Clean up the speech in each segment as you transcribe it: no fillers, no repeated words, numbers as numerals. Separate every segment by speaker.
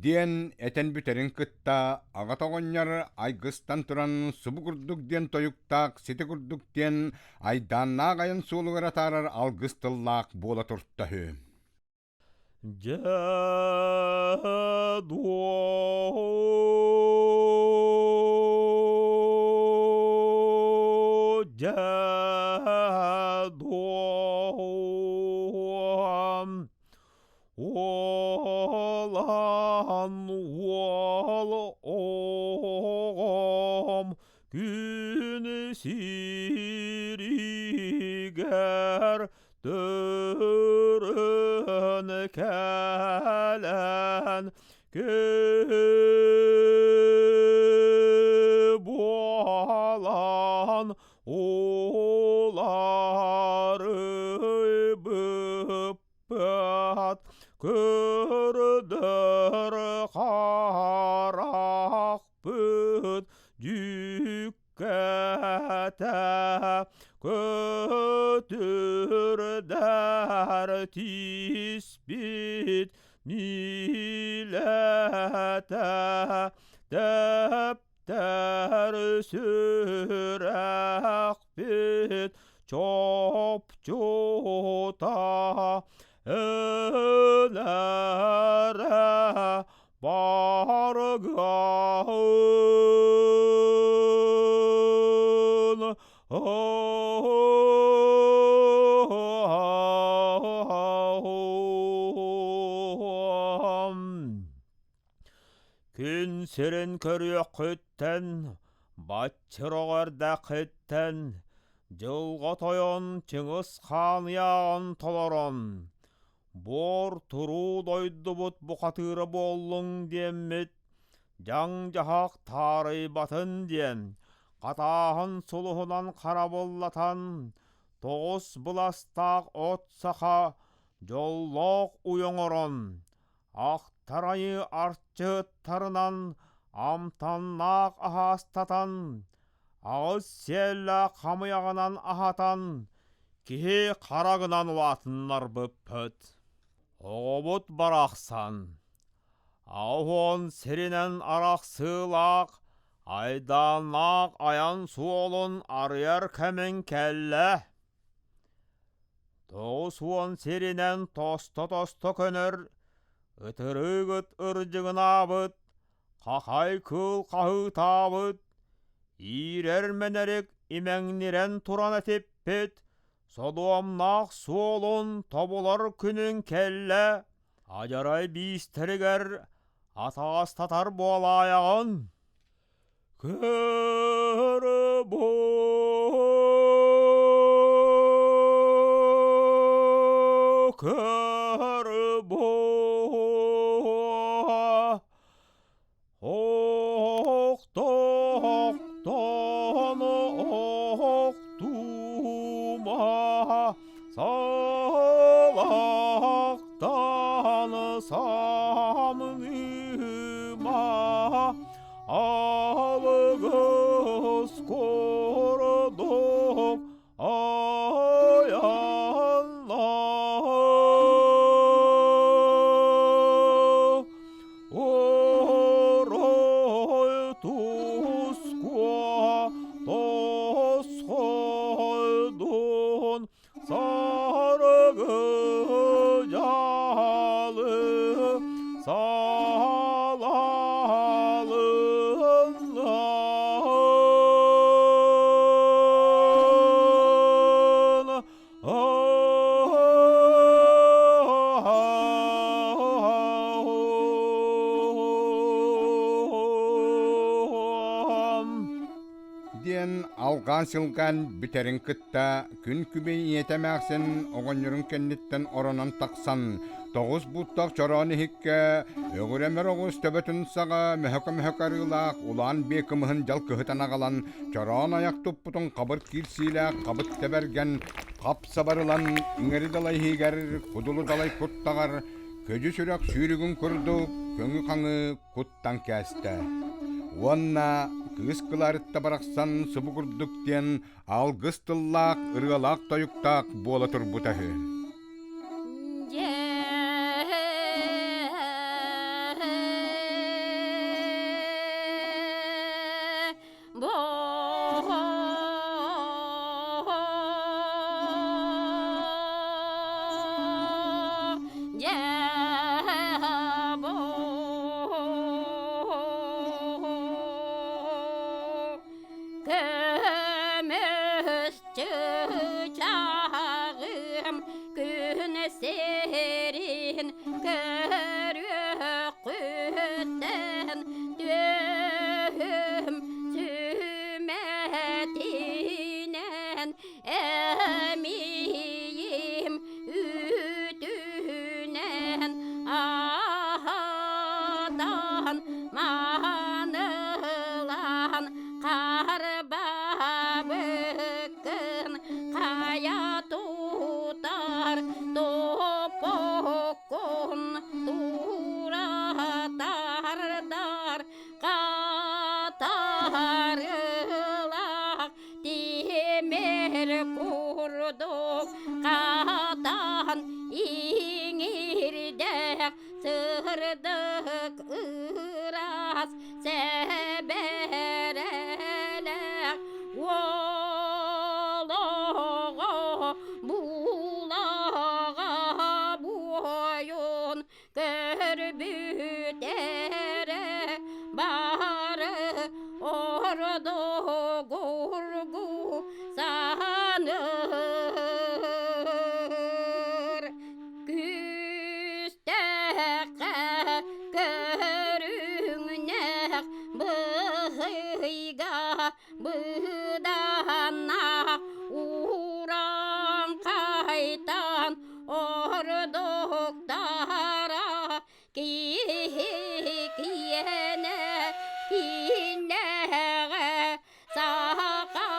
Speaker 1: Диэн этэн бүтэрин кытта аҕата оҕонньор айгыстан туран субу курдук диэн тойуктаах, сити курдук диэн айдааннаах айан суолугар атаарар алгыс тыллаах буола турта үһү.
Speaker 2: Дьэ дуо дьэ дуо Уолан уол оҕом күн сиригэр төрөн кэлэн буолан уларыйбыт Көрдөр харахпыт дьүккэтэ көтүрдэр тииспит милэтэ тэптэр сүрэхпит чопчута өлөрө баргын Күн сирин көрүөххүттэн, баччыр оҕо эрдэххиттэн, дьылҕа тойон Чыҥыс Хаан ыйааҕын толорон, буор туруу дойдубут бухатыыра буоллуҥ диэммит, дьаҥ-дьаһах таарыйбатын диэн, хатааһын сулуһунан харабыллатан, тоҕус быластаах от саха дьоллоох уй оҥорон, Ахтарайы арчыһыттарынан амтаннаах аһаастатан, аҕыс сиэллээх хамыйаҕынан аһатан, киһи хара гынан улаатыннарбыппыт. Оҕобут барахсан, аҕыс сиринэн арахсыылаах, айдааннаах айан суолун арыйар кэмиҥ кэллэ. 90 сиринэн тосто-тосто көнөр, ытырыыгыт ырдьыгынаабыт, хахай кыыл хаһыытаабыт, иирэр мэнэрик имэҥнирэн туран этиппит, содуомнаах суолун тобулар күнүҥ кэллэ, адьарай биистэригэр атаҕастатар буолаайаҕын. Көрө-бу көрө-бу охто-охтон охтума салахтан самныма Алгыс курдук айанна Орой тускуа тосхойдун Саргы дьалы салалыннан
Speaker 1: Диэн алҕаан-сылгаан бүтэрин кытта күн күбэй ийэтэ эмээхсин оҕонньорун кэнниттэн оронон тахсан, тоҕус бууттаах чороон иһиккэ өҕүрэмэр оҕус төбөтүн саҕа мөһөкө-мөһөкө арыылаах улаан биэ кымыһын дьалкыһытан аҕалан, чороон айах туппутун хабыр киирсиилээх хабыт тэбэргэн хап-сабар ылан иҥэри далай иһигэр кудулу далай куттаҕар көдьү сүрэх сүүрүгүн курдук көҥү-хаҥы куттан кээстэ. Уонна кыыс кылаарытта барахсан субу курдук диэн алгыс тыллаах, ырыалаах-тойуктаах буола турбута үһү.
Speaker 3: Дьэ. Хатан маанылаан харбабыккын хайа тутар топпоккун тура тардар Хатарылаах тимир курдук хатан иҥирдээх сырдык ыраас сэбэрэлээх уол оҕо буулаҕа буойун көрбүтэрэ бары ордугургу саныыр Күүстээххэ көрүҥнээх быһыйга быданнаах ууран хайтан ордуктара киһи киэнэ киинэҕэ саха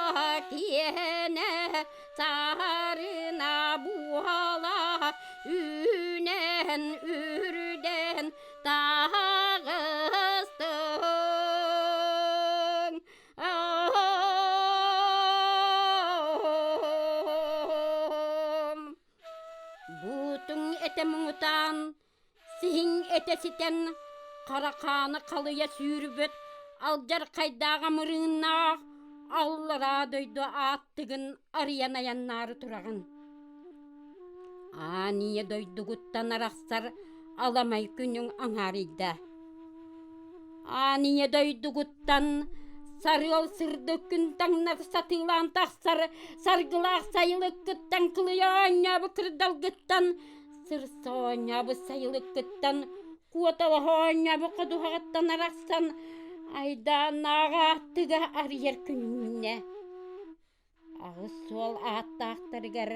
Speaker 3: киэнэ саарына буола үүнэн үрдэн таҕыстыҥ. Буутуҥ этэ муҥутаан Сиһиҥ этэ ситэн, хара хааны халыйа сүүрбүт алдьархайдаах амырыыннаах аллараа дойду ааттыгын арыйан айаннаары тураҕын. Аан ийэ дойдугуттан арахсар аламай күнүҥ аҥаарыйда. Аан ийэ дойдугуттан сарыал сырдык күн таҥнар сатыылаан тахсар саргылаах сайылыккыттан кылыйа оонньообут кырдалгыттан Сырса оонньообут сайылыккыттан, куоталаһа оонньообут ходуһаҕыттан арахсан, айдааннаах ааттыга арыйар күннэ. Аҕыс суол ааттаахтарыгар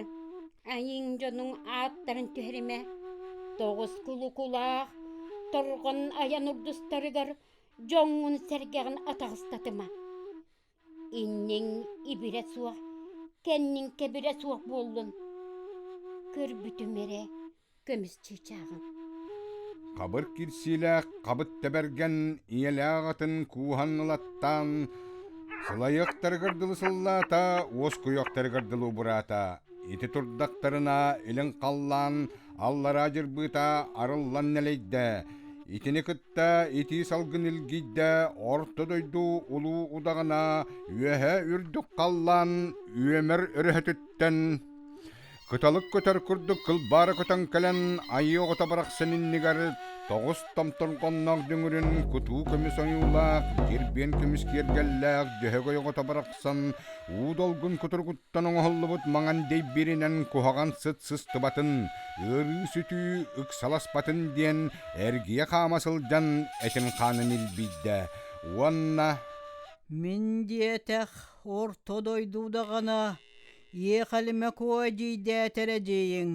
Speaker 3: айыҥ дьонуҥ ааттарын түһэримэ, тоҕус кулукулаах торҕон айан урдустарыгар дьоҥҥун-сэргэҕин атаҕастатыма. Инниҥ ибирэ суох, кэнниҥ кэбирэ суох буоллун. Көрбүтүм эрэ көмүс чыычааҕым.
Speaker 1: Хабыр кирсиилээх хабыт тэбэргэн ийэлээх аҕатын кууһан ылаттаан сылайыахтарыгар дылы сыллаата, уоскуйуохтарыгар дылы убураата. Ити турдахтарына илин халлаан аллараа дьырбыыта арыллан нэлэйдэ. Итини кытта итии салгын илгийдэ, орто дойду улуу удаҕана үөһэ үрдүк халлаан үөмэр өрөһөтүттэн кыталык көтөр курдук кылбаара көтөн кэлэн айыы оҕото барахсан иннигэр тоҕус томторҕонноох дүҥүрүн кутуу көмүс ойуулаах дирбиэн көмүс киэргэллээх дьөһөгөй оҕото барахсан уу долгун кутуругуттан оҥоһуллубут маҥан дэйбииринэн куһаҕан сыт сыстыбатын, ыарыы-сүтүү ыксаласпатын диэн эргийэ хаама сылдьан этин-хаанын илбийдэ уонна
Speaker 4: Мин диэтэх орто дойду даҕаны иэхэлимэ куо эдьиийдээтэрэ дьиэйиҥ.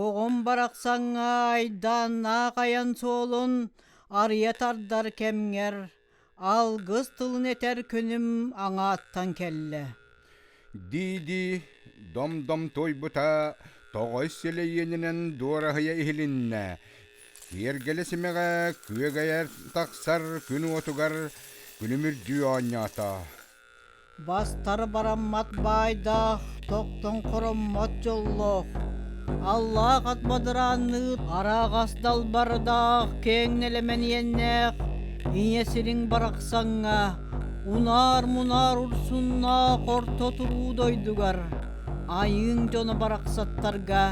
Speaker 4: Оҕом барахсаҥҥа айдааннаах айан суолун арыйа тардар кэмҥэр алгыс тылын этэр күнүм аҥааттан кэллэ
Speaker 1: Дии-дии дом-дом туойбута тоҕой силэйиэнинэн дуораһыйа иһилиннэ. Киэргэлэ симэҕэ күөгэйэр тахсар күн уотугар күлүмүрдүү оонньоото.
Speaker 4: Бастар бараммат баайдаах, тохтон хороммот дьоллоох, Аллаах ат бадыраанныыр араҕас далбардаах киэҥ нэлэмэн иэннээх ийэ сириҥ барахсаҥҥа унаар-мунаар урсуннаах орто туруу дойдугар айыыҥ дьоно барахсаттарга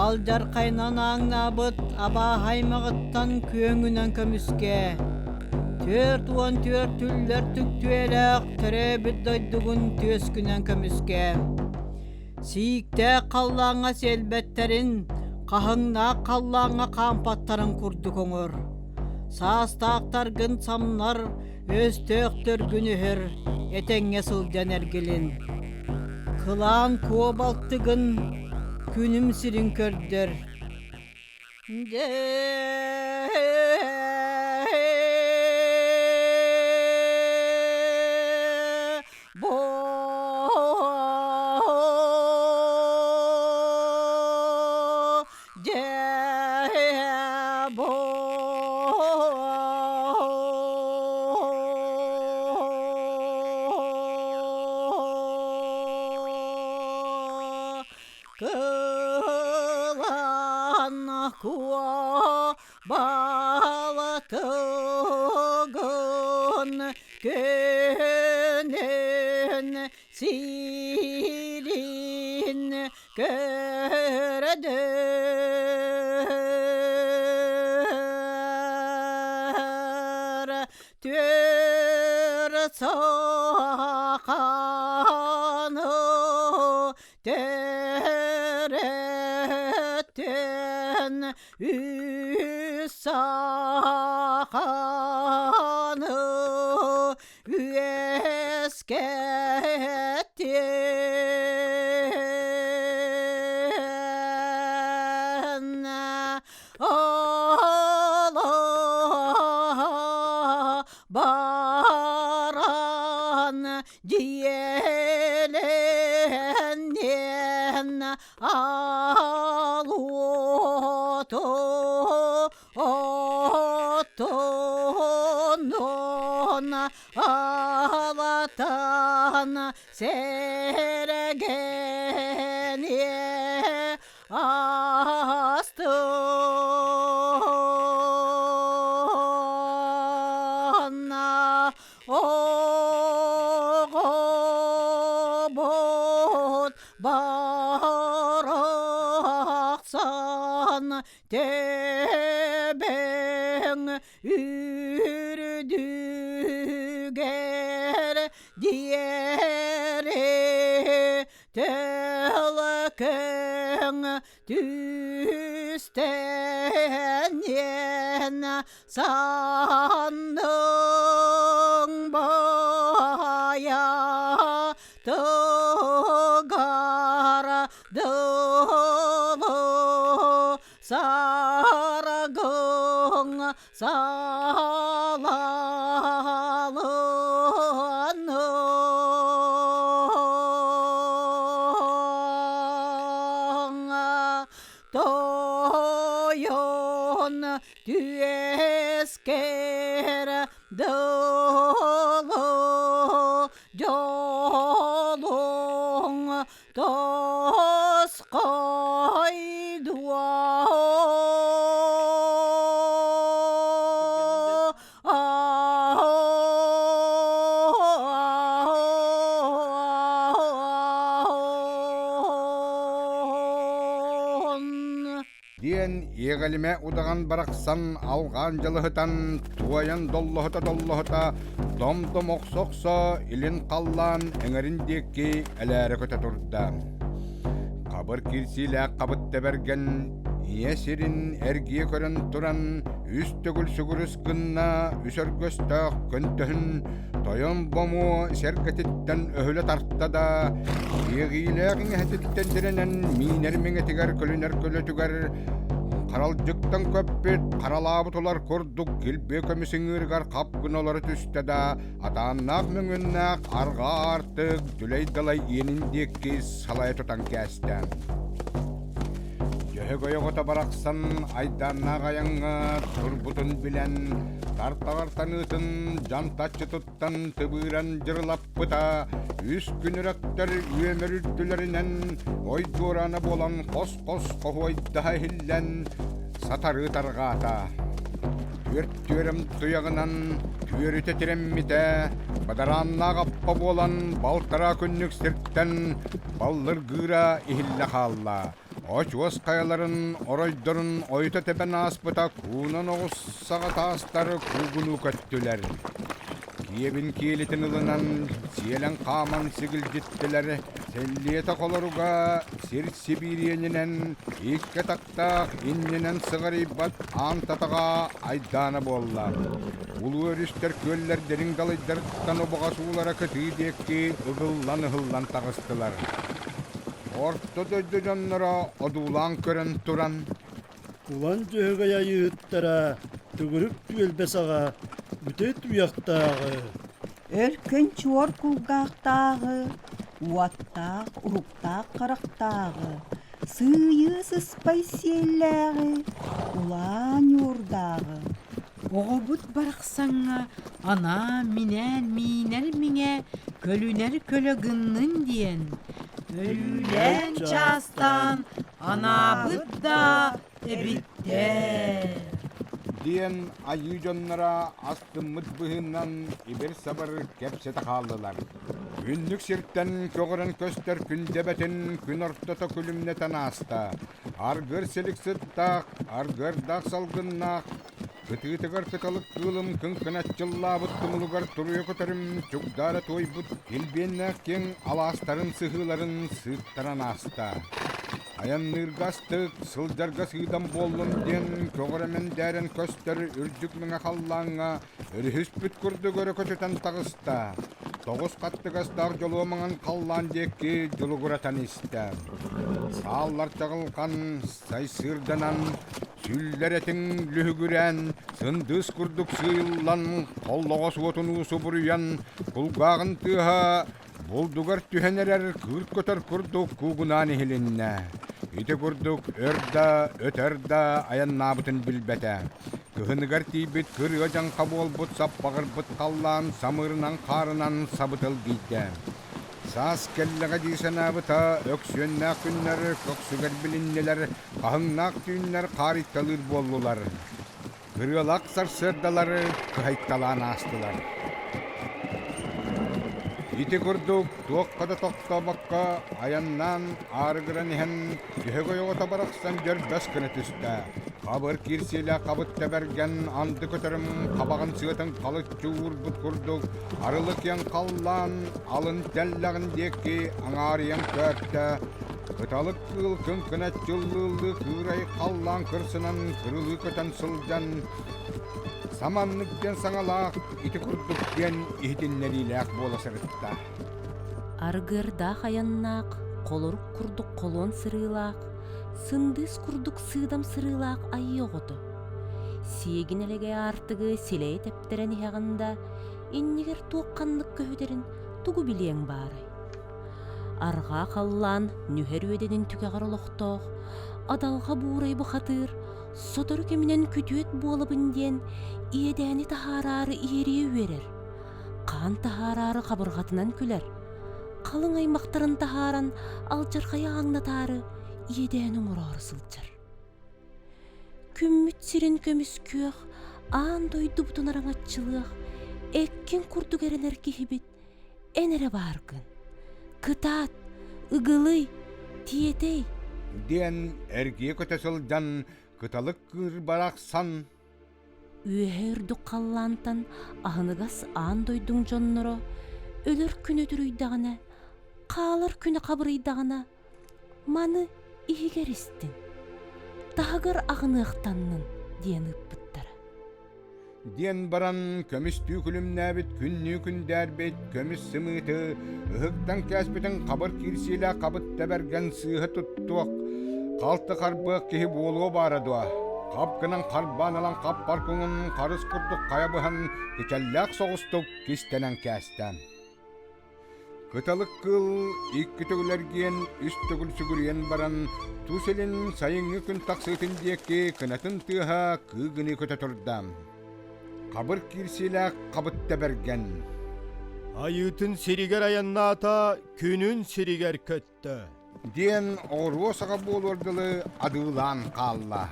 Speaker 4: алдьархайынан ааҥнаабыт абааһы аймаҕыттан күөҥүнэн көмүскээ 44 түллэр түктүөлээх төрөөбүт дойдугун түөскүнэн көмүскээ. Сииктээх халлааҥҥа сиэлбэттэрин, хаһыҥнаах халлааҥҥа хаампаттарын курдук оҥор. Саастаахтаргын самнар, өстөөхтөргүн өһөр, этэҥҥэ сылдьан эргилин. Кылаан куо балтыгын күнүм сирин көрдөр. Дьэ Балатыгын күнүн сирин көрдөр түөр саханы төрөттөн үс саханы үөскэттин Ала баран дьиэлэннин алуоту отунун алатан сэргэни астына оҕобут барахсан тэбэҥ үрдүгэр диэри Тэлэкэҥ түстэниэн санныҥ баайа тыгар дылы саргыҥ салалын тойон түөскэр дылы дьолуҥ Тосхойдуо
Speaker 1: Диэн иэгэлимэ удаҕан барахсан алҕаан дьалыһытан, туойан доллоһута-доллоһута, дом-дом охсо-охсо илин халлаан эҥэрин диэки элээрэ көтө турда. Хабыр кирсиилээх хабыт тэбэргэн ийэ сирин эргийэ көрөн туран үс төгүл сүгүрүс гынна үс өргөстөөх көнтөһүн тойон бомуо сэргэтиттэн өһүлэ тарта да иэҕиилээх иҥэһэтиттэн тирэнэн миинэр миҥэтигэр көлүнэр көлөтүгэр харалдьыктан көппүт харалаабыт улар курдук килбиэ көмүс ыҥыырыгар хап гына олоро түстэ да атааннаах мөҥүннээх арҕаа аартык дүлэй-далай иэнин диэки салайа тутан кээстэ. Дьөһөгөй оҕото барахсан айдааннаах айаҥҥа турбутун билэн, тартаҕар таныытын дьантаччы туттан тыбыыран дьырылаппыта, үс күн өрөктөр үөмэр үрдүлэринэн ой дуораана буолан хос-хос хоһуойдаһа иһиллэн сатарыы тарҕаата. Түөрт түөрэм туйаҕынан түөрүтэ тирэммитэ, бадарааннаах аппа буолан балтараа күннүк сиртэн баллыргыыра иһиллэ хаалла. Очуос хайаларын оройдорун ойута тэбэн ааспыта куунан оҕус саҕа таастар куугунуу көттүлэр. Киэбин киэлитин ылынан сиэлэн хааман сигилдьиттилэр, сэллиэтэ холоруга сир сибиириэнинэн икки атахтаах иннинэн сыҕарыйбат аан татаҕа айдаана буолла. Улуу өрүстэр күөллэр дириҥ далайдарыттан убаҕас уулара кытыы диэки ыгыллан-ыһыллан таҕыстылар. Орто дойду дьонноро одуулаан көрөн туран
Speaker 5: Кулан Дьөһөгөй айыыһыттара төгүрүк түөлбэ саҕа бүтэй туйахтааҕы
Speaker 6: Өркөн чуор кулгаахтааҕы, уоттаах уһуктаах харахтааҕы, сыыйыы сыспай сиэллээҕи, улаан ньуурдааҕы
Speaker 7: Оҕобут барахсаҥҥа анаан-минээн миинэр миҥэ, көлүнэр көлө гыннын диэн, өлүүлээн чаастаан анаабыт да эбиттэр.
Speaker 1: Диэн айыы дьонноро астыммыт быһыынан ибир-сабыр кэпсэтэ хааллылар. Күннүк сиртэн көҕөрөн көстөр күндэбэтин күн ортото күлүмнэтэн ааста. Аргыр силик сыттаах, аргыардаах салгыннаах, кытыытыгар кыталык кыылым кыҥкыначчыллаабыт тумулугар туруйа көтөрүм чугдаара туойбут килбиэннээх киэҥ алаастарын сыһыыларын сыыттаран ааста. Айанныырга астык, сылдьарга сыыдам буоллун диэн көҕөрө мэндээрэн көстөр үрдүк мэҥэ халлааҥҥа өрүһүспүт курдук өрө көтүтэн таҕыста. Тоҕус хаттыгастаах дьолуо маҥан халлаан диэки дьулугуратан истэ. Сааллар чаҕылхан сайсыырданан, сүллэр этиҥ лүһүгүрээн, сындыыс курдук сыыйыллан, холлоҕос уотунуу субуруйан, кулгааҕын тыаһа Булдугар түһэн эрэр кыырт көтөр курдук куугунаан иһилиннэ. Ити курдук өр да, өтөр да айаннаабытын билбэтэ. Кыһыныгар тиийбит кырыа дьаҥха буолбут саппаҕырбыт халлаан самыырынан хаарынан сабытыл биирдэ. Саас кэллэҕэ дии санаабыта, өксүөннээх күннэр көхсүгэр билиннилэр, хаһыҥнаах түүннэр хаарыйталыыр буоллулар. Кырыалаах сарсыардалары кыһайталаан аастылар. Ити курдук туохха да тохтообокко айаннаан аарыгыран иһэн Дьөһөгөй оҕото барахсан дьөрбөс гына түстэ. Хабыр кирсиэлээх хабыт тэбэргэн анды көтөрүм хабаҕын сыатын халыччы уурбут курдук арылы киэҥ халлаан алын тэллэҕин диэки аҥаарыйан көөртө. Кыталык кыыл кыҥкыначчыллыыллыы кыырай халлаан кырсынан кырылыы көтөн сылдьан саманнык диэн саҥалаах ити курдук диэн иһитиннэриилээх буола сырытта.
Speaker 8: Аргыардаах айаннаах, холорук курдук холуон сырыылаах, сындыыс курдук сыыдам сырыылаах айыы оҕото. Сиэгин элэгэй аартыгы силэйэ тэптэрэн иһэҕин да, иннигэр туох ханнык көһүтэрин тугу билиэҥ баарай? Арҕаа халлаан нүһэр үөдэнин түгэҕэр олохтоох, адалҕа буурай бухатыыр, сотору кэминэн күтүөт буолабын диэн иэдээни таһаараары иэрийэ үөрэр, хаан таһаараары хабырҕатынан күлэр, халыҥ аймахтарын таһааран алдьархайы ааҥнатаары иэдээн оҥороору сылдьар. Күммүт сирин көмүскүөх, аан дойдубутун араҥаччылыах, эккин курдук эрэнэр киһибит Эн эрэ бааргын. Кытаат, ыгылый, тиэтэй.
Speaker 1: Диэн эргийэ көтө сылдьан кыталык кыыр барахсан
Speaker 8: Үөһэ үрдүк халлаантан аһыныгас аан дойдуҥ дьонноро өлөр күнэ үтүрүйдэҕинэ, хаалар күнэ хабырыйдаҕына, маны иһигэр истин, таһыгар аҕыныахтаннын диэн ыыппыттара.
Speaker 1: Диэн баран көмүстүү күлүмнээбит күннүү күндээрбит көмүс сымыыты ыһыктан кээспитин хабыр киирсиилээх хабыт тэбэргэн сыыһа туттуох, халты харбыах киһи буолуо баара дуо? Хап гынан харбаан ылан хаппар куҥун харыс курдук хайа быһан кичэллээх соҕустук кистэнэн кээстэ. Кыталык кыыл икки төгүл эргийэн, үс төгүл сүгүрүйэн баран, тус илин сайыҥҥы күн тахсыытын диэки кынатын тыаһа кыыгыныы көтө турда. Хабыр киирсиилээх хабытта бэргэн.
Speaker 9: Айыытын сиригэр айаннаата, күнүн сиригэр көттө.
Speaker 1: Диэн оҕуруо саҕа буолуор дылы адыылаан хаалла.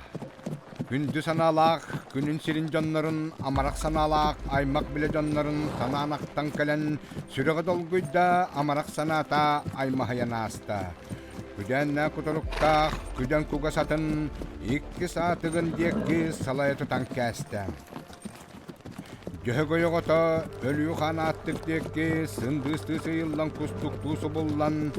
Speaker 1: Күндү санаалаах күнүн сирин дьоннорун, амарах санаалаах аймах билэ дьоннорун санаан ахтан кэлэн, сүрэҕэ долгуйда, амарах санаата аймаһыйан ааста. Күдээннээх кутуруктаах, күдэн кугас атын икки саатыгын диэки салайа тутан кээстэ. Дьөһөгөй оҕото өлүү хаан ааттык диэки сындыыстыы сыыйыллан кустуктуу субуллан,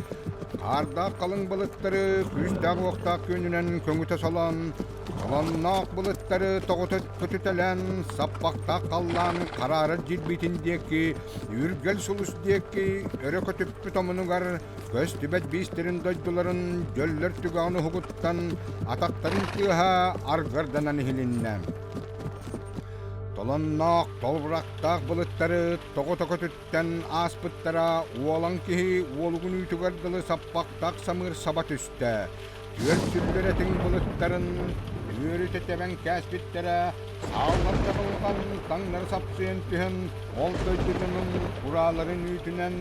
Speaker 1: хаардаах халыҥ былыттары күүстээх-уохтаах күөнүнэн көҥүтэ солоон, толонноох былыттары тоҕута көтүтэлээн, саппахтаах халлаан хараарар дьирбиитин диэки, үргэл сулус диэки өрө көтүппүт омунугар көстүбэт биистэрин дойдуларын дьөллөр түгэҕин уһугуттан атахтарын тыаһа аргырданан иһилиннэ. Толонноох, толбурахтаах былыттары тоҕо көтүттэн ааспыттара уолан киһи уолугун үүтүгэр дылы саппахтаах самыыр саба түстэ. Түөрт сүллэр этиҥ былыттарын үөрүтэ тэбэн кээспиттэрэ, сааллар чаҕылҕан таҥнары сапсыйан түһэн, ол дойду дьонун урааларын үүтүнэн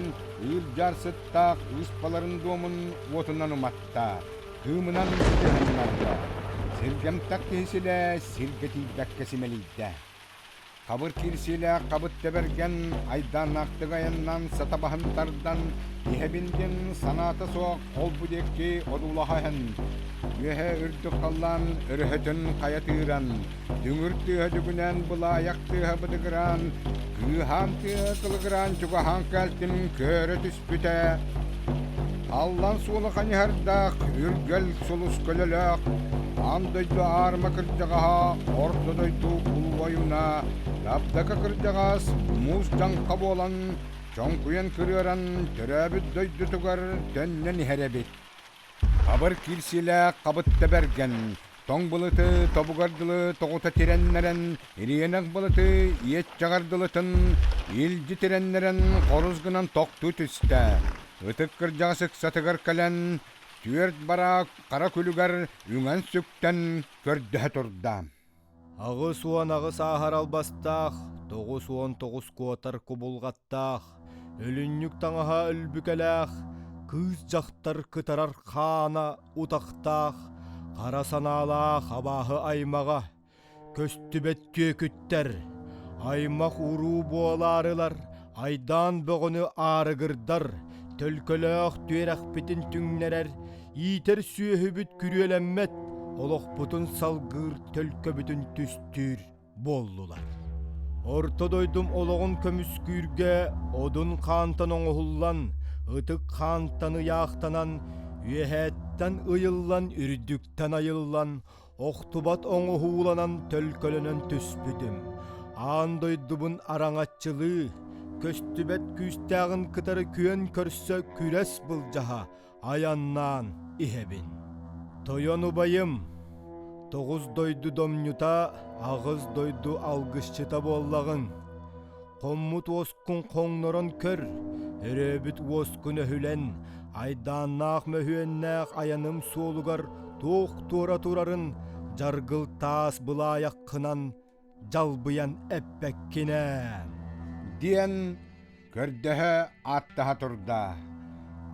Speaker 1: ыыр-дьаар сыттаах ыыспаларын дуомун уотунан уматта. Кыымынан түһэн барда. Сиргэмтэх киһи силэ сиргэ тиийбэккэ симэлийдэ. Хабыр киирсиилээх хабыт тэбэргэн, айдааннаахтык айаннаан сатабаһын тардан, иһэбин диэн санаата суох ол-бу диэки одуулаһа иһэн, үөһэ үрдүк халлаан өрөһөтүн хайа тыыран, дүҥүр тыаһа дүгүнээн былаайах тыаһа быдыгыраан, кыыһаан тыаһа кылыгыраан чугаһаан кэлтин көрө түспүтэ. Аллан суола хайыһардаах, үргэл сулус көлөлөөх, аан дойду аарыма кырдьаҕаһа, орто дойду улуу ойууна, Дабдака кырдьаҕас муус дьаҥха буолан, чоҥкуйан кырыаран төрөөбүт дойдутугар төннөн иһэр эбит. Хабыр киирсиилээх хабытта бэргэн, тоҥ былыты тобугар дылы тоҕута тирэннэрэн, ириэнэх былыты иэччэҕэр дылытын илдьи тирэннэрэн хорус гынан тохтуу түстэ. Ытык кырдьаҕас ыксатыгар кэлэн, түөрт бараак хара күлүгэр үҥэн-сүктэн көрдөһө турда.
Speaker 9: 88 ааһар албастаах, 99 куотар кубулҕаттаах, өлүнньүк таҥаһа өлбүкэлээх, кыыс дьахтар кытарар хаана утахтаах, хара санаалаах абааһы аймаҕа, көстүбэт түөкүттэр, аймах уруу буолаарылар, айдаан бөҕөнү аарыгырдар, төлкөлөөх түөрэхпитин түҥнэрэр, иитэр сүөһүбүт күрүөлэммэт, олохпутун салгыыр төлкөбүтүн түстүүр буоллулар. Орто дойдум олоҕун көмүскүүргэ одун хаантан оҥоһуллан, ытык хаантан ыйаахтанан, үөһээттэн ыйыллан, үрдүктэн айыллан, охтубат оҥоһууланан төлкөлөнөн түспүтүм. Аан дойдубун араҥаччылыы, көстүбэт күүстээҕин кытары күөн көрсө күрэс былдьаһа айаннаан иһэбин. Тойон убайым, тоҕус дойду домньута, аҕыс дойду алгысчыта буоллаҕыҥ. Хоммут уоскун хоҥнорон көр, өрөөбүт уоскун өһүлэн, айдааннаах мөһүөннээх айаным суолугар туох туора турарын дьаргыл таас былаайаххынан дьалбыйан эппэккин ээ
Speaker 1: диэн көрдөһө ааттаһа турда.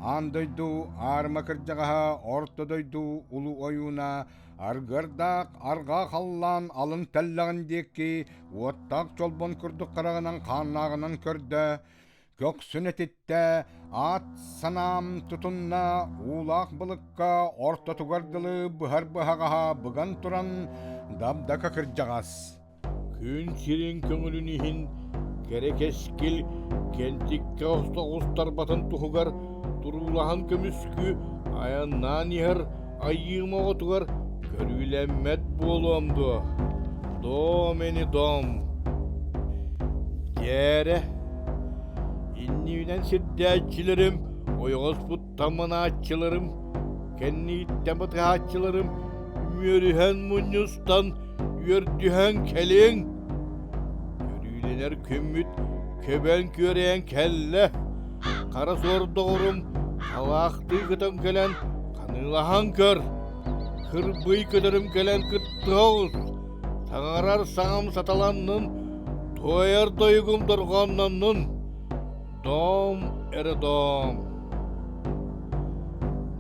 Speaker 1: Аан дойду аарыма кырдьаҕаһа орто дойду улуу ойууна аргыардаах арҕаа халлаан алын тэллэҕин диэки уоттаах чолбон курдук хараҕынан хааннааҕынан көрдө, көхсүн этиттэ, аат санаам тутунна, уулаах былыкка ортотугар дылы быһар быһаҕаһа быган туран дабдака кырдьаҕас
Speaker 10: Күн сирин көҥүлүн иһин кэрэ кэскил кэнтиккэ оҕустарбатын туһугар туруулаһан көмүскүү айаннаан иһэр айыым оҕотугар көрүүлэммэт буолуом дуо? Дом ини дом! Дьээрэ, иннибинэн сирдээччилэрим, ойоҕоспут тамманааччыларым, кэннииттэн батыһааччыларым үмүөрүһэн мунньустан үөрдүһэн кэлиҥ! Көрүүлэнэр күммүт көбөн күөрэйэн кэллэ. Хара суор доҕорум халаахтыы кытан кэлэн ханыылаһан көр. Кырбый көтөрүм кэлэн кыттыһа оҕус. Саҥарар саҥам саталаннын, туойар дойугум дорҕоонноннун. Дом эрэ дом.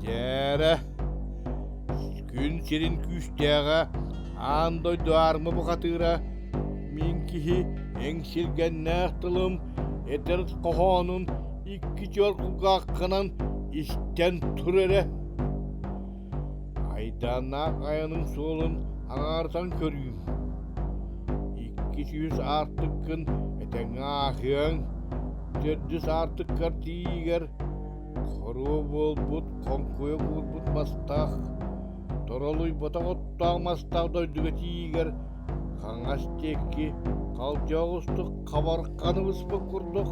Speaker 10: Дьээрэ, күн сирин күүстээҕэ, аан дойду аарма бухатыыра, мин киһи эҥсилгэннээх тылым этэр хоһоонун икки чуор кулгааххынан истэн тур эрэ. Айдааннаах айаным суолун аҥаартан көрүүм. 200 аартыккын этэҥҥэ аахыаҥ, төрдүс аартыккар тиийигэр хоруо буолбут хоҥкуйа куурбут мастаах, торолуйбатах оттоох мастаах дойдуга тиийигэр хаҥас диэки халдьоҕустук хабарханы быспыт курдук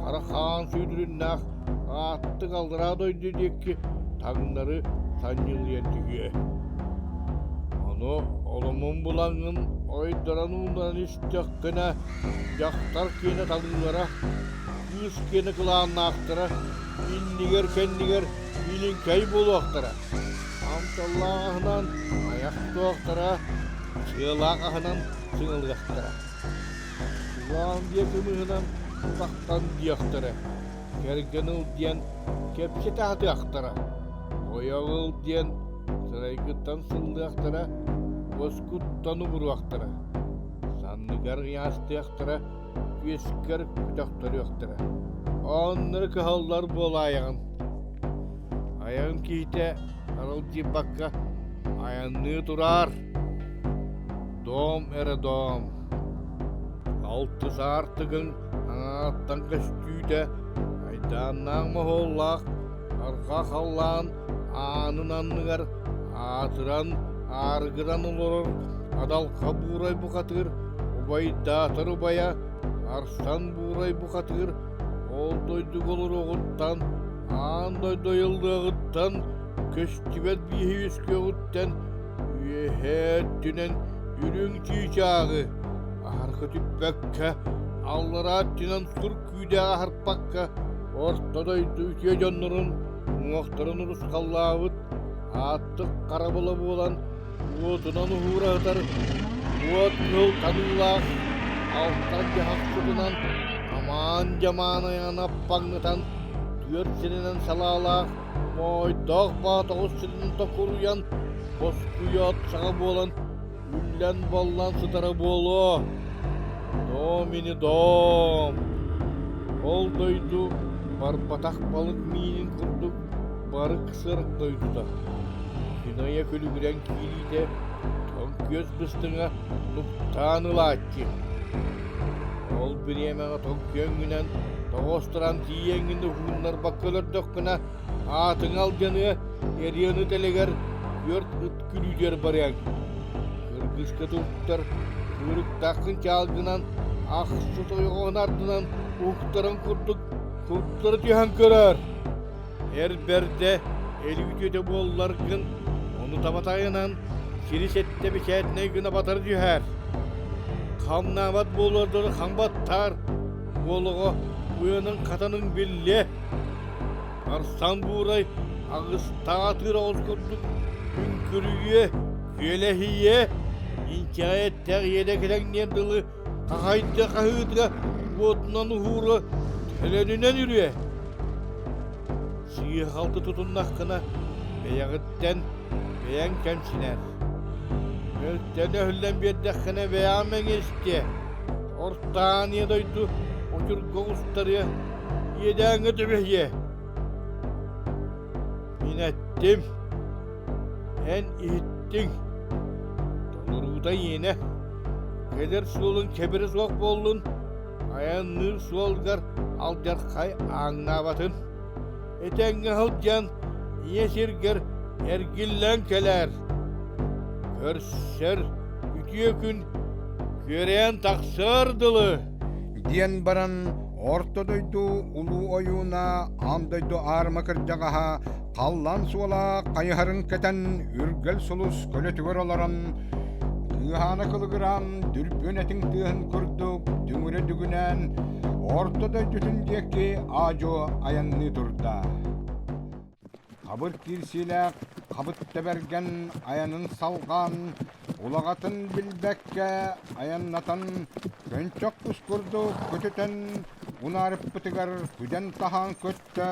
Speaker 10: хара хаан сүүрүннээх ааттык аллараа дойду диэки таҥнары санньылыйан түһүө. Ону оломун булаҥҥын ойдорон уунан истэххинэ, дьахтар киэнэ талыылара, кыыс киэнэ кылааннаахтара иннигэр-кэннигэр илиҥкэй буолуохтара. Амталлаах аһынан айах туохтара, сыалаах аһынан сыҥалыахтара. Улаан диэ кымыһынан утахтан диэхтэрэ, кэргэн ыл диэн кэпсэтэ сатыахтара, ойох ыл диэн сырайгыттан сыллыахтара. Уоскуттан убуруохтара, санныгар ыйаастыахтара, күөскэр көтөхтөрүөхтэрэ. Оннору кыһаллар буолаайаҕын. Айан киһитэ аралдьыйбакка айанныы тураар. Дом эрэ дом. Алтыс аартыгыҥ аҥааттан көстүүтэ айдааннаах моһуоллаах арҕах халлаан аанын анныгар аатыран аарыгыран олорор адалха буурай бухатыыр убайдаатар убайа Арсан Буурай бухатыыр ол дойдуга олоруоҕуттан аан дойду айыллыаҕыттан көстүбэт бииһи үөскүөҕүттэн үөһээ өттүнэн үрүҥ чыычааҕы аһарга түппэккэ аллараа өттүнэн сур күүдээҕи аһарпакка орто дойду үтүө дьоннорун уҥуохтарын урусхаллаабыт ааттык харабыла буолан уотунан уһуура сытар уот кыыл таныылаах алтан дьаһахсытынан амаан-дьамаан айаҕын аппаҥнатан түөрт сиринэн салаалаах моойдоох баатоҕус сирин токуруйан боскуйа от саҕа буолан үллэн-боллон сытара буолуо. Дом ини дом! Ол дойду барбатах балык миинин курдук барык-сырык дойдута. Күн айа күлүгүрэн киириитэ тоҥ күөс быстыҥа нуктаан ылааччы. Ол бириэмэҕэ тоҥ күөҥҥүнэн тоҕо устаран тиийэҥҥин уһугуннарбакка өлөрдөххүнэ аатыҥ алдьаныа, эриэн ыт элэгэр түөрт ыт күлүүтүгэр барыаҥ. Кыргыска туттар кыырыктааххын чаалгынан ахсыс ойоҕоһун ардынан уһуктарын курдук курдары түһэн көрөр. Эр бэрдэ элүүтүөтэ буолларгын, ону таба тайанан сири сэттэ бэчээтинэй гына батары түһэр. Хамнаабат буолуордары хам баттаар, буолоҕо уйаныҥ хатаныҥ биллиэ. Арсан Буурай аҕыстаах атыыр оҕус курдук үҥкүрүйүө, күөлэһийиэ, инчэҕэй эттээх иэдэ кэлэҥниэр дылы хахайда хаһыытыга уотунан уһуура төлөнүнэн үрүө. Сыыһа-халты тутуннаххына бэйэҕиттэн бэйэҥ кэмсинэр. Мөлтөн өһүллэн биэрдэххинэ бэйэҕин мэҥиэстиэ. Ортаан ийэ дойду очурга устарыа, иэдээҥҥэ түбэһиэ. Мин эттим, эн иһиттиҥ. Толоруута иэнэ. Кэлэр суолуҥ кэбирэ суох буоллун, айанныыр суолгар алдьархай ааҥнаабатын. Этэҥҥэ сылдьан ийэ сиргэр эргиллэн кэлээр. Көрсөр үтүө күн күөрэйэн тахсыар дылы.
Speaker 1: Диэн баран Орто дойду улуу ойууна, аан дойду аарыма кырдьаҕаһа халлаан суола хайыһарын кэтэн үргэл сулус көлөтүгэр олорон кыыһаана кылыгыраан дүрбүн этиҥ тыаһын курдук дүҥүрэ дүгүнээн орто дойдутун диэки аа-дьуо айанныы турда. Хабыр киирсиилээх хабыт тэбэргэн айанын салҕаан, улаҕатын билбэккэ айаннатан, көнчөх кус курдук көтүтэн, унаарыппытыгар күдэн-таһаан көттө,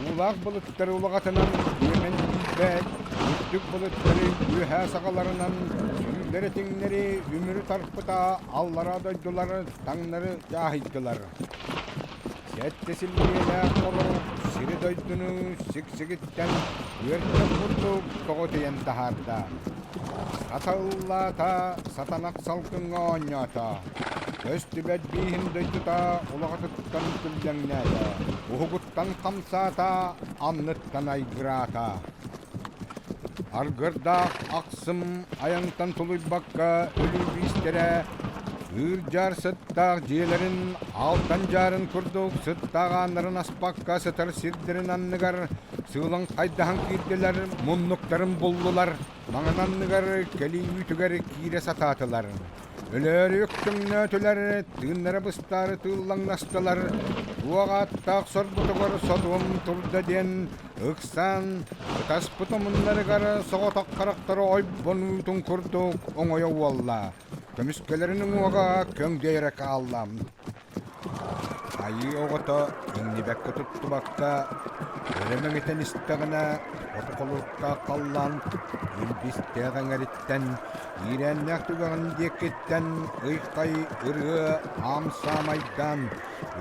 Speaker 1: уулаах былыттары улаҕатынан үөмэн тиийбэт, үрдүк былыттары үөһээ саҕаларынан сүүллэр этиҥнэри үмүрү тарпыта аллараа дойдулары таҥнары дьааһыйдылар. Сэттэ силлиэлээх холорук сири-дойдуну сиксигиттэн үөрдэх курдук тоҕо тиийэн таһаарда. Сата ыллаата, сатанах салгыҥҥа оонньоото. Көстүбэт бииһин дойдута улаҕатыттан күллэҥнээтэ, уһугуттан хамсаата, анныттан айгыраата. Аргырдаах ахсым айантан тулуйбакка өлүү биистэрэ ыыр-дьаар сыттаах дьиэлэрин алтан дьаарын курдук сыттаах ааннарын аспакка сытар сирдэрин анныгар сыылан хайдаһан киирдилэр, муннуктарын буллулар, маҥан анныгар кэлии үүтүгэр киирэ сатаатылар. Өлөөрү өктөҥнөөтүлэр, тыыннара быстаары тыыллаҥнастылар, туох ааттаах сорбутугар содуом турда диэн ыксаан, ытаспыт омуннарыгар соҕотох харахтара ойбонуутун курдук оҥойо уолла, көмүскэлэрин уҥуоҕа көҥдөйөрө хаалла. Айыы оҕото иҥнибэккэ туттубакка өрө мэҥитэн истэҕинэ хоту холуруктаах халлаан илбистээх эҥэриттэн иирээннээх түгэҕин диэкиттэн ый-хай ырыа аам-саамайдаан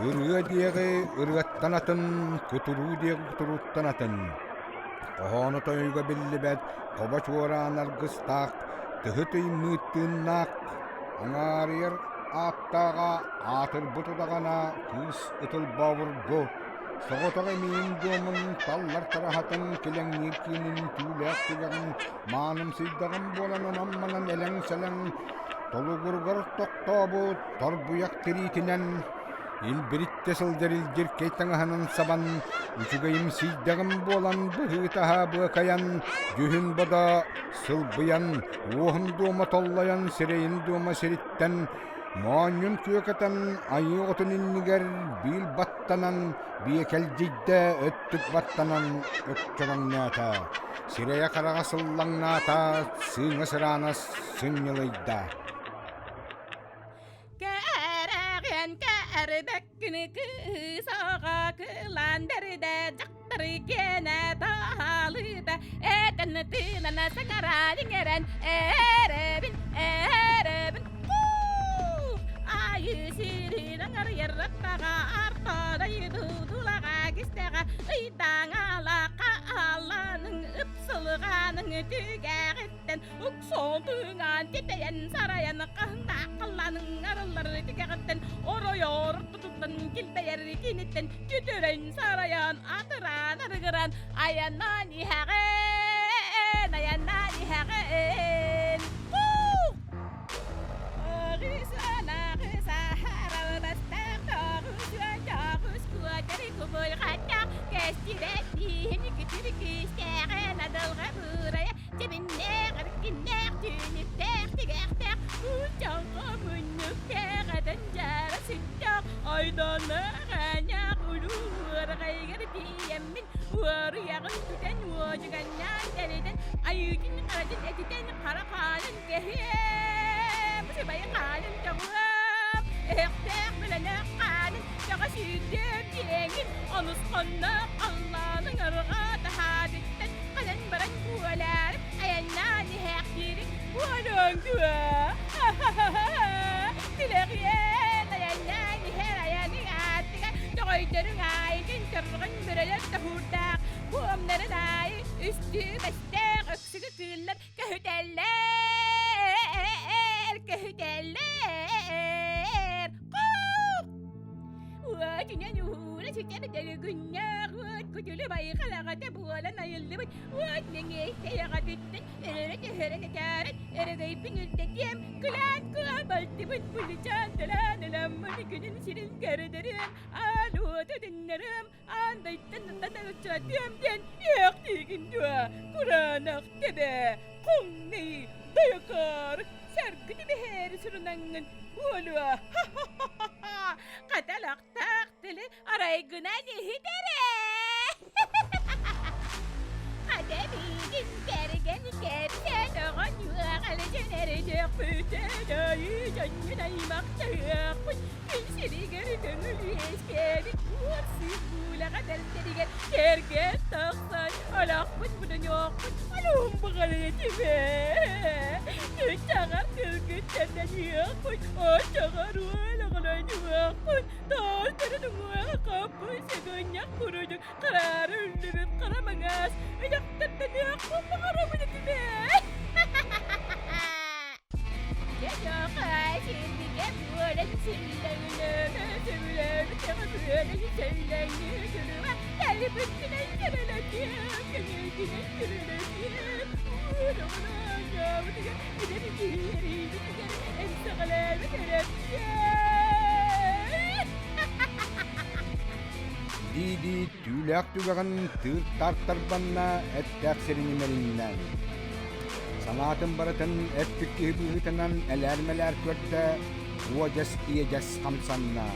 Speaker 1: ырыа диэҕи ырыаттан атын, кутуруу диэҕи кутурууттан атын. Хоһооно тойуга биллибэт хобо чуораан аргыстаах, тыһы тыймыыт тыыннаах, аҥаарыйар ааттааҕа аатырбыт удаҕана кыыс ытыл бообургу, соҕотох эмиийин дуомун таллар тараһатын килэҥниир киинин түүлээх түгэҕин маанымсыйдаҕым буолан онон-манан элэҥ-сэлэҥ толугуругар тохтообут торбуйах тириитинэн илбириттэ сылдьар илдьиркэй таҥаһынан сабан үчүгэйимсийдэҕим буолан быһыытаһа быакайан дьүһүн-бодо сылбыйан уоһун дуома толлойон сирэйин дуома сириттэн моонньун күөкэтэн айыы оҕотун иннигэр биил баттанан биэкэлдьийдэ өттүк баттанан өкчөҥнөөтө сирэйэ-хараҕа сыллаҥнаата сыыҥа сыраана сынньылыйда
Speaker 11: Кээрэҕиэн кээрбэккини кыыс аҕа кылаан бэрдэ дьахтары киэнэ таалыыта этэн тыынан саҥаран иҥэрэн эрэбин эрэбин Айыы сирин аҥарыйар аттаҕа артадай дуудулаҕа кистэҕэ ыйдаҥалаха алланың ыпсылҕаның түгэҕиттэн Уксуон тыҥаан титэйэн сарайан хаһыннаах халлааның арыллар тикэҕиттэн оройор ортотуттан килбэйэр киниттэн күтүрэн сарайан атыраан арыгыран айаннаан иһэҕин айаннаан иһэҕин Дьэбиннээх, эркиннээх, түүнүктээх, тигэхтээх, уучаҥха мунньуктээх, этэн дьаара сүттээх, айдааннаах, аанньаах, улуу уораҕайыгар тиийэммин, уоруйаҕын түтэн, уодьуганнаан дэлитэн, айыытын харатын этитэн, хара хаанын кэһиэм, сыбай хаанын тоҕуом, эһэхтээх бэлэнээх хаанын тоҕо сүүрдүөм диэҥин, онус хонноох халлааныҥ арҕаа таһаатыттан Кэлэн баран буолаар, айаннаан иһээхтиирин буолуоҥ дуо? Тилэҕиэн, айаннаан иһэр айаныҥ ааттыга тоҕойдоруҥ аайытын торҕон бөрөлөр тоһуурдаах, буомнарын аайы үстүү бэстээх өксүгү кыыллар көһүтэллэр, көһүтэллэр. Уотунан уһуура сүтэр дөлүгүннээх уот күтүлү байҕалаҕата буолан айыллыбыт уот нэҥиэйтэйэҕэтиттэн өрөрө түһэрэн этээрэн өрөгөйбүн үрдэтиэм кылаан кыа балтыбыт булучаан талаан ыламмыт күнүн сирин көрдөрүөм аал уоту тыннарыам аан дайттан таталыччатыам диэн иэхтиигин дуо кураанах тэбэ хоҥный дойокоор саргы түбэһээри сурунаҥҥын буолуо Хаталахтаах тылы арайгынан иһит эрэ. Хата миигин кэргэн кэпсээн оҕонньуоҕалы дьэнэрдиэхпүтэн айыы дьонньун аймахтаһыахпыт күн сиригэр көҥүл үөскээбит уот сыыр буулаҕа бэртэригэр кэргэн тахсан олохпут будунуохпут олуһун баҕарар этим ээ Түччэҕэр кыргыттарданыахпыт, оччоҕор уол оҕолонуохпут, тоостарын уҥуоҕа хоппут сыгынньах курдук хараара үллүбүт хара маҥаас ынахтарданыахпын баҕарабын этим ээ.
Speaker 1: Дии-дии түүлээх түгэҕин тыыр тартарбанна эттээх сирин имэриннэ. Санаатын барытын эппит киһи быһыытынан элээр-мэлээр көрдө, уодьас-иэдьэс хамсанна.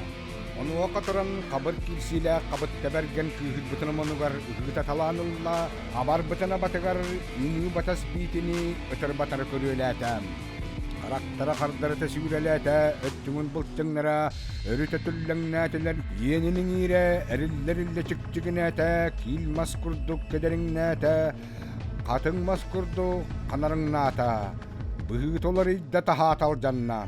Speaker 1: Онуоха туран хабыр киирсиилээх хабытта бэргэн кыыһырбытын омунугар ыһыыта талаан ылла, абарбытын абатыгар үҥүү батас биитини ытыр батары көрүөлээтэ. Харахтара хардарыта сүүрэлээтэ, өттүгүн былчыҥнара өрүтэ түллэҥнээтилэр, иэнин иҥиирэ эриллэ-эриллэ чикчигинээтэ, киил мас курдук кэдэриҥнээтэ, хатыҥ мас курдук ханарыҥнаата, быһыыта уларыйда таһаата алдьанна.